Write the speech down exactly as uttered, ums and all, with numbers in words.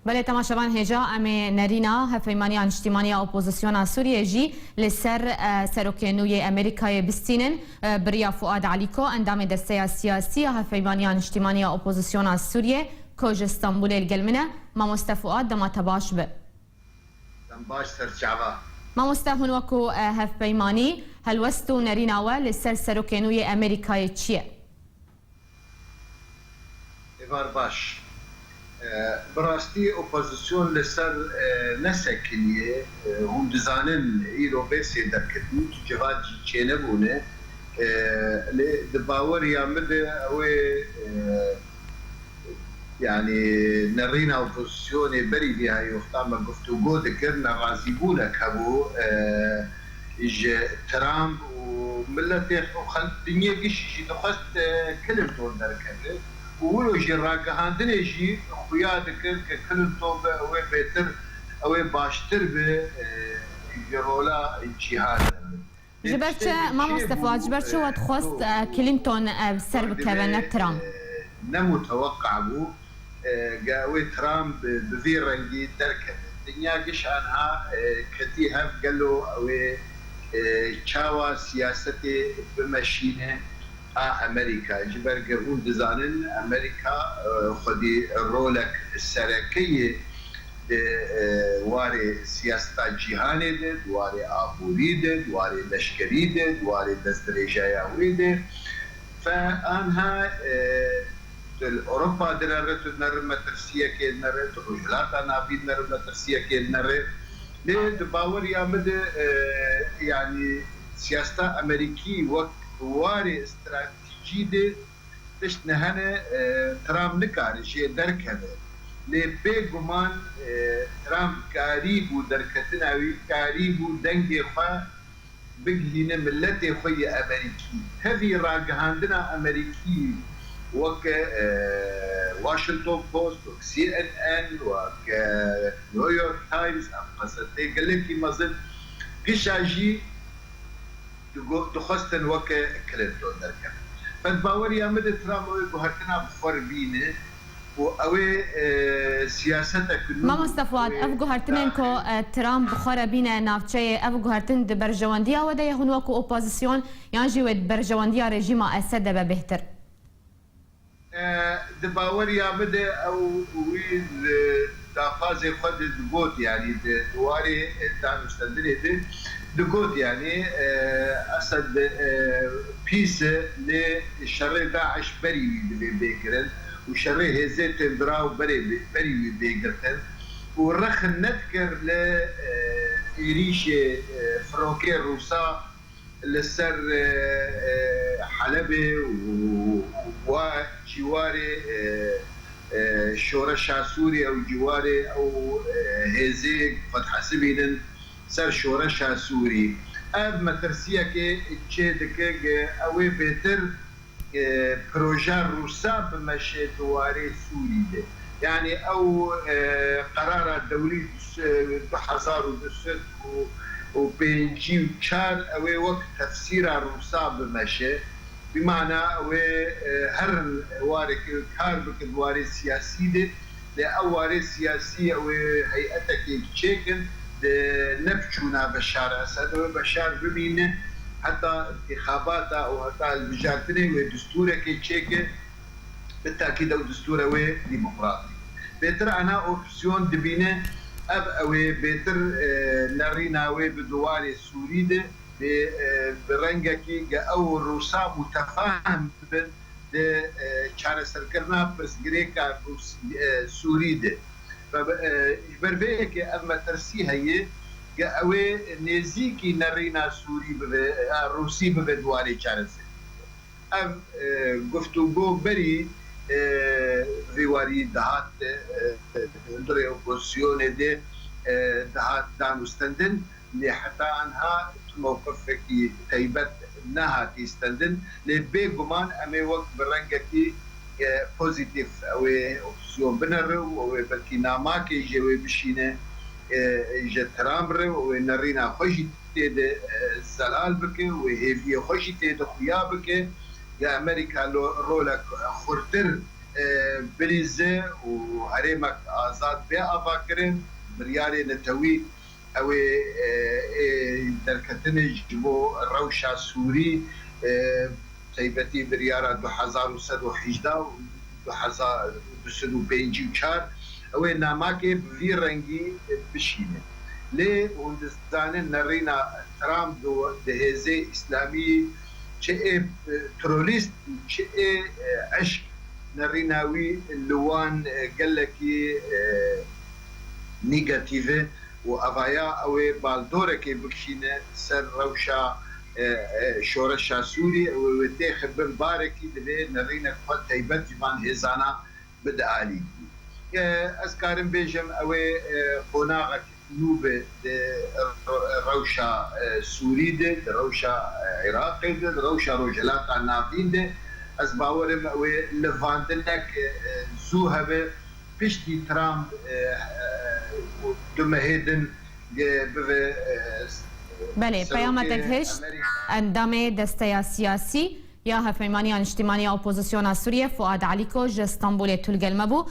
Belê, temaşevan hêja, em ê nerîna Hevpeymaniya Niştîmaniya Opozisyona Sûriyê jî li ser, e, serokê nû yê Amerîkayê bistînin. E, bi riya Fuad Alîko, endamê Desteya Siyasî ya Hevpeymaniya Niştîmaniya Opozisyona Sûriyê, ku ji Stenbolê li gel min e. Mamoste Fuad, dema te baş be. Dem baş ser çava. Mamoste, hûn wekû, e, hevpeymanî, helwest û nerîna we li ser serokê nû yê Amerîkayê çi ye? Êvar baş. E, bi rastî opozîsyon li ser, e, nesekiniye. E, hûn dizanin îro vê sê derketin, tu civat jî çênebûne. E, lê di baweriya min de ew ê, e, yanî nerîna opozîsyonê berî vî hayê wexta me guftûgo dikir, nerazîbûnek hebû, e, ji Trump û miletê û xel-, dinyê gişî jî dixwest, e, Clinton derkeve û wilo jî ragihandinê jî xuya dikir ke Clinton be ew ê bêtir, ew ê baştir be, e, ji rola cîhanê. Ji ber çi, mamoste Fuad, ji ber çi we dixwest, e, Clinton, e, ser bikeve, ne Trump? Ne muteweqa bû, e, ge ew ê Trump bi, bi vî rengî derkeve. Dinya giş anha, e, ketî hev gelo ew ê, e, çawa siyasetê bimeşîne a Amerîka. Ji ber ge hûn dizanin Amerîka, e, xwedî rolek sereke ye di, e, warê siyaseta cîhanê de, di warê aborî de, di warê leşkerî de, di warê destdirêjaya wê de. Fe anha, e, tu li Ewropa dinere, tu dinere metirsiyekê dinere, tu Rojhilata Navî dinere metirsiyekê dinere. Lê di baweriya min de, e, yanî siyaseta Amerîkî wek warê stratejî de tişt nehene, e, Trump nikare jê derkeve. Lê bêguman, e, Trump karîbû derketina wî, karîbû dengê xwe bigihîne miletê xwe yê Amerîkî. Tevî ragihandina Amerîkî weke, e, Washington Post, wek C N N, wek, e, New York Times, em qesetê gelekî mezin, gişa jî digo-, dixwestin weke Clinton derkevin. Fed baweriya min de Trump ew ê guhertina bi xwe re bîne û ew ê, e, siyasetek nû. Mamoste Fuad, ev guhertinên ku, e, Trump bi xwe re bîne navçeyê, ev guhertin di berjewendiya we de ye hûn wekû opozisyon, yan jî wê di berjewendiya rejîma Esed de be bêhtir? E, di baweriya min de ew wî li daxwazê xwe de digot, yanî di, di warê, e, danûstendinê de digot, yanî, e, Esed, e, pîs e, lê şerê DAIŞ berî wî divê bê kirin û şerê hêzê têndiraw berê bê, berî wî bê girtin û rex nedikir li, e, êrîşê, e, firokê Rûsa li ser, e, e, Helebê û, û wa ciwarê, e, e, şoreşa Sûrî ew ciwarê ew, e, hêzê xwe dihesibînin ser şoreşa Sûrî. Ev metirsiyekê çê dike, ge ew ê bêtir e, proja Rûsa bimeşe di warê Sûrî de. Yanî ew, e, qerara dewlî du, e, du hezar û du sed û pêncî û çar ew ê wek tefsîra Rûsa bimeşe. Bi mana ew ê, e, herin wareke kar bike di warê siyasî de. Lê ew warê siyasî ew ê heyetekê çêkin, di ne bi çûna Beşar Esed, ew ê Beşar bimîne heta întîxabata û heta hilbijartinê wê distûrekê çêke, bi tekîd ew distûre wê demokratîk. Bêtir ana opsiyon dibîne, ev ew ê bêtir, e, nerîna wê bi di warê Sûrî de, Bi, e, bi rengekî ge ew Rûsa mutefahim bin di, e, çareserkirina pirsgirêka Rûs-, e, Sûrî de. Ve, e, ji ber vê yekê ev metirsî heye ge ew ê nêzîkî nerîna Sûrî bibe, e, Rûsî bibe di warê çareserî. Ev, e, guftûgo berî, e, vî warî dihat, e, e, hundirê opozisyonê de, e, dihat danûstendin. Lê heta anha tu mewqifekî teybet nehatî stendin. Lê bêguman em ê wek bi rengekî, e, pozîtîf ew ê opsiyon binere û ew ê belkî namakê ji wê bişîne, e, ji Trump re û wê nerîna xwe jî tê de, e, zelal bike û wê hêviyê xwe jî tê de xuya bike. Ya Amerîka lo-, rolek xurtir e, bilîze û herêmek azad bê avakirin, biryarê netewî ew ê, e, ê derketinê ji bo rewşa Sûrî, e, taybetî biryara du hezar û sed û hejdeh û du hezar û du sed û pêncî û çar, ew ê namakê bi vî rengî bişîne. Lê hûn dizanin nerîna Trump di, di hêzê îslamî çi ê, e, terorîst û çi ê, e, eşk nerîna wî li wan, e, gelekî, e, negatîf e û evaya ew ê baldorekê bikişîne ser rewşa, e, e, şoreşa Sûrî, ew ê wê têxe bin barekî divê nerînek xwe taybet ji van hêzana bide alî. E, ez karim bêjim ew ê, e, qonaxek nû be di rewşa, e, Sûrî de, di rewşa, e, Iraqê de, di rewşa Rojhilata Navîn de. Ez bawerim ew ê livandinek, e, zû hebe, piştî Trump, e, e, du mehê din, e, bibe, e, Belê, serokê Peyametek Hişt, Amerîka. Endamê Desteya Siyasî ya Hevpeymaniya Niştimanî ya Opozisyona Sûriyê, Fuad Alîko, ji Stenbolê tu li gel me bû.